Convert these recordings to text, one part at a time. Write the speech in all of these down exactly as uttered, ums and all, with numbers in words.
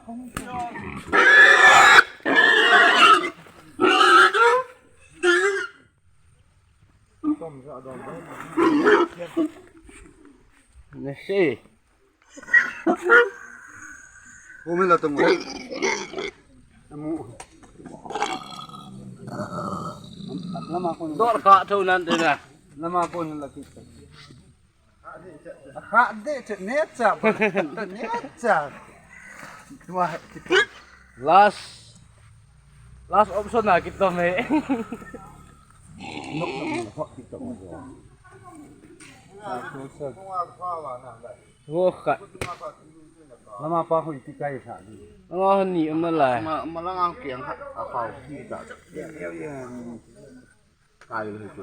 Nasi. Kumi la tung. Amu. Lama kon. Dor kha thou nan te na. Lama kon la kit. Kha de che ne cha ba. Ne cha. Tua kit. Last. Last option na kit to me. Nok nok nok kit to me. Wo kha. Lama pa hui ti kai sa ni. Ngo ni ama lai. Ma, ma lang ang kiang kha, a khau ti ta. Kai le tu.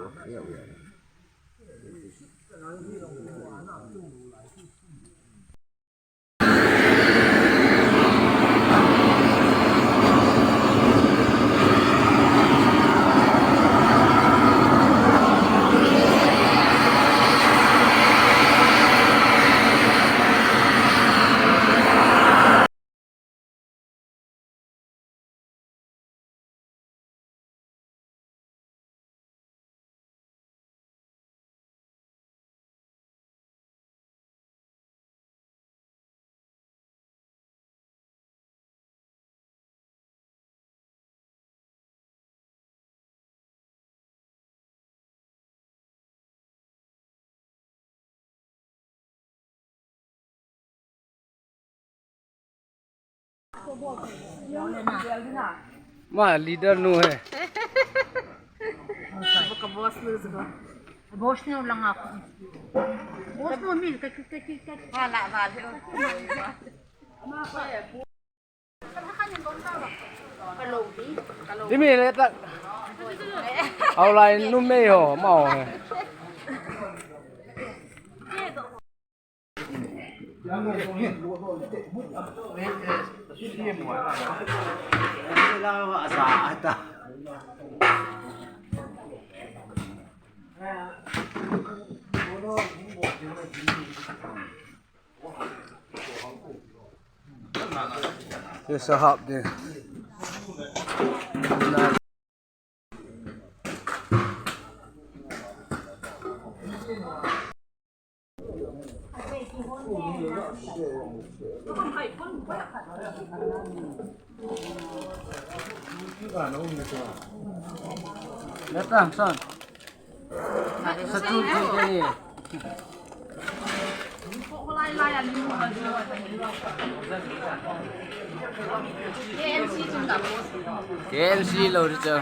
Ma leader nu hai. Ka boss nu chu ko. Boss nu lang ako. Boss nu min ka ka ka ka. Wala wala. Dimi le tak. Au lai numei ho, ma ho. Ye sahab de. Datang, son. Satu, tiga ni. K M C lo di chu.